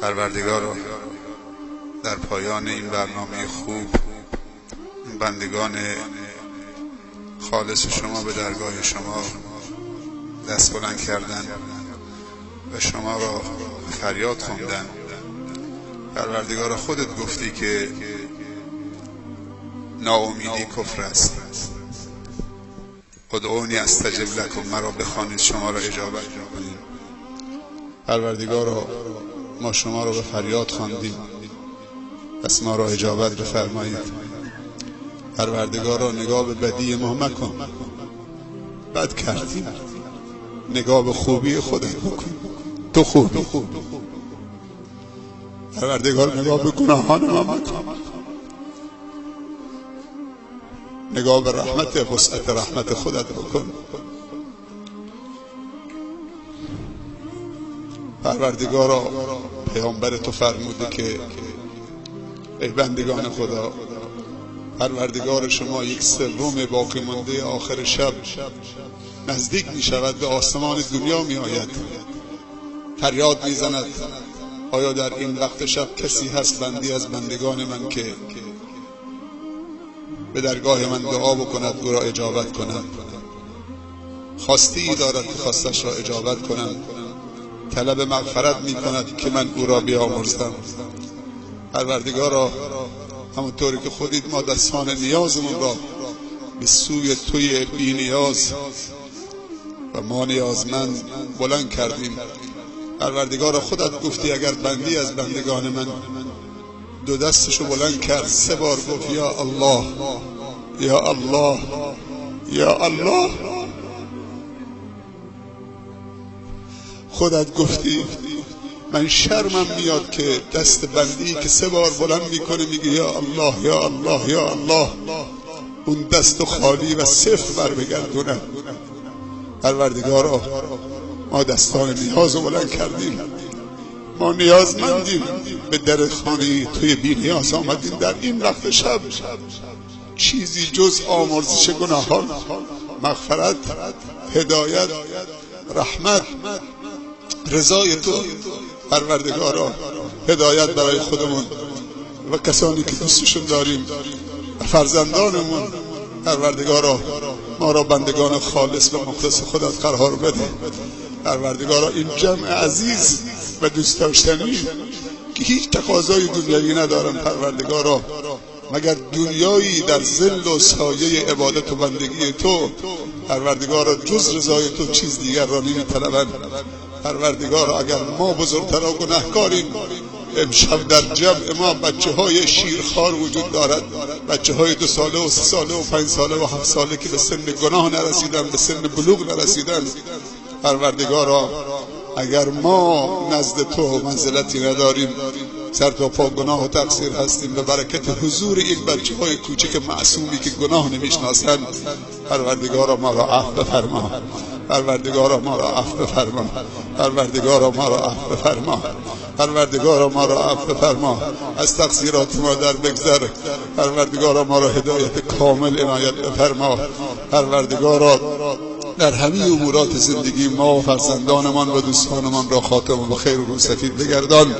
پروردگارا، در پایان این برنامه خوب بندگان خالص شما به درگاه شما دست بلند کردن و شما را فریاد خواندن. پروردگارا، خودت گفتی که ناامیدی کفر است. ادعونی استجب لکم، مرا بخوانید شما را اجابت می‌کنیم. پروردگارا، ما شما را به فریاد خواندیم، پس ما را اجابت بفرمایید. پروردگارا، نگاه به بدی ما مکن، بد کردیم، نگاه به خوبی خودت بکن، تو خوبی. پروردگار، نگاه به گناهان ما مکن، نگاه به رحمت وسعت رحمت خودت بکن. پروردگارا، پیامبر تو فرموده که ای بندگان خدا، پروردگار شما 1/3 باقی مانده آخر شب نزدیک می شود، به آسمان دنیا می آید، فریاد می زند آیا در این وقت شب کسی هست بندی از بندگان من که به درگاه من دعا بکند او را اجابت کنم؟ خواستی دارد که خواستش را اجابت کنم، طلب مغفرت می کند که من او را بیامرزم. پروردگارا، همونطوری که خودت ما دستان نیازمون را به سوی توی بی نیاز و ما نیازمند بلند کردیم، پروردگارا خودت گفتی اگر بندی از بندگان من دو دستشو بلند کرد 3 بار گفت یا الله یا الله یا الله، خودت گفتی من شرمم میاد که دست بندی که 3 بار بلند میکنه میگه یا الله یا الله یا الله، اون دست خالی و صفر بر بگردونه. پروردگارا، ما دستان نیاز رو بلند کردیم، ما نیازمندیم، به در خانه توی بی نیاز آمدیم. در این وقت شب چیزی جز آمرزش گناهان، مغفرت، هدایت، رحمت، رضای تو پروردگارا، هدایت برای خودمون و کسانی که دوستشون داریم و فرزندانمون، پروردگارا ما را بندگان خالص و مخلص خودت قرار بده. پروردگارا، این جمع عزیز و دوست داشتنی که هیچ تقاضای دنیایی ندارم پروردگارا، مگر دنیایی در ظل و سایه عبادت و بندگی تو، پروردگارا جز رضای تو چیز دیگر را نمی‌طلبند. پروردگارا، اگر ما بزرگترها گناهکاریم، امشب در جمع ما بچه های شیرخوار وجود دارد، بچه های 2 ساله و 3 ساله و 5 ساله و 7 ساله که به سن گناه نرسیدن، به سن بلوغ نرسیدن. پروردگارا، اگر ما نزد تو منزلتی نداریم، سر تا پا گناه و تقصیر هستیم، به برکت حضور این بچه های کوچک معصومی که گناه نمیشناسند، پروردگارا ما را عفو بفرما. پروردگارا ما را عفو بفرما. پروردگارا ما را عفو بفرما. پروردگارا ما را عفو بفرما. از تقصیرات ما در بگذر. پروردگارا ما را هدایت کامل عنایت بفرما. پروردگارا در همه امورات زندگی ما و فرزندانمان و دوستانمان را خاتم و خیر و سفید بگردان.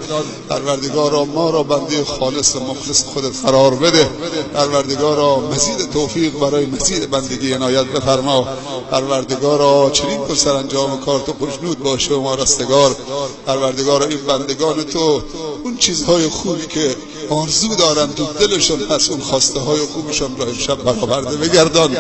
پروردگارا ما را بنده خالص و مخلص خودت قرار بده. پروردگارا مزید توفیق برای مزید بندگی عنایت بفرما. پروردگارا چنین کن سرانجام کار تو خوشنود باشه و ما رستگار. پروردگارا این بندگان تو اون چیزهای خوبی که آرزو دارن تو دلشون هست، اون خواسته های خوبشون را امشب برآورده بگردان،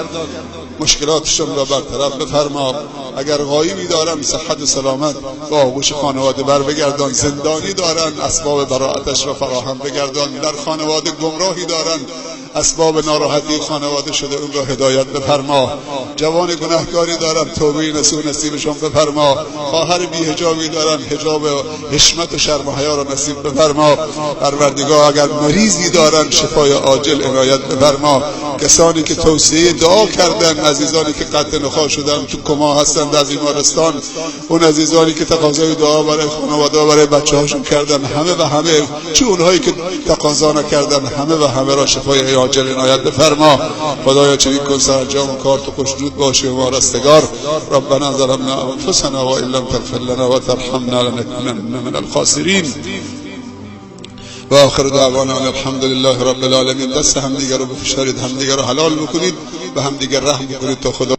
مشکلاتشون را برطرف بفرما. اگر غایبی دارن صحت و سلامت با آغوش خانواده بر بگردان، زندانی دارن اسباب براعتش را فراهم بگردان، در خانواده گمراهی دارن اسباب ناراحتی خانواده شده اون را هدایت بفرما، جوان گناهکاری دارن توبه نصوح نصیبشون بفرما، خواهر بی حجابی دارن حجاب حشمت و شرم و حیا را نصیب بفرما. پروردگار اگر مریضی دارن شفای عاجل عنایت بفرما. کسانی که توصیه دعا کردن، عزیزانی که قطع نخاع شدن تو کما هستند در بیمارستان، اون عزیزانی که تقاضای دعا برای خانواده برای بچه هاشون کردن، همه و همه، چه اونهایی که تقاضا نکردن، همه و همه را شفای عاجل عنایت بفرما. خدایا چنین کن سرانجام کار تو خوشنود باشی و ما رستگار. ربنا ظلمنا انفسنا و ان لم تغفر لنا و ترحمنا لنكونن من الخاسرین. و آخر دعوانا ان الحمد لله رب العالمین. دست همدیگه رو بفشارید، همدیگه رو حلال بکنید و همدیگه رحم بکنید تا خدا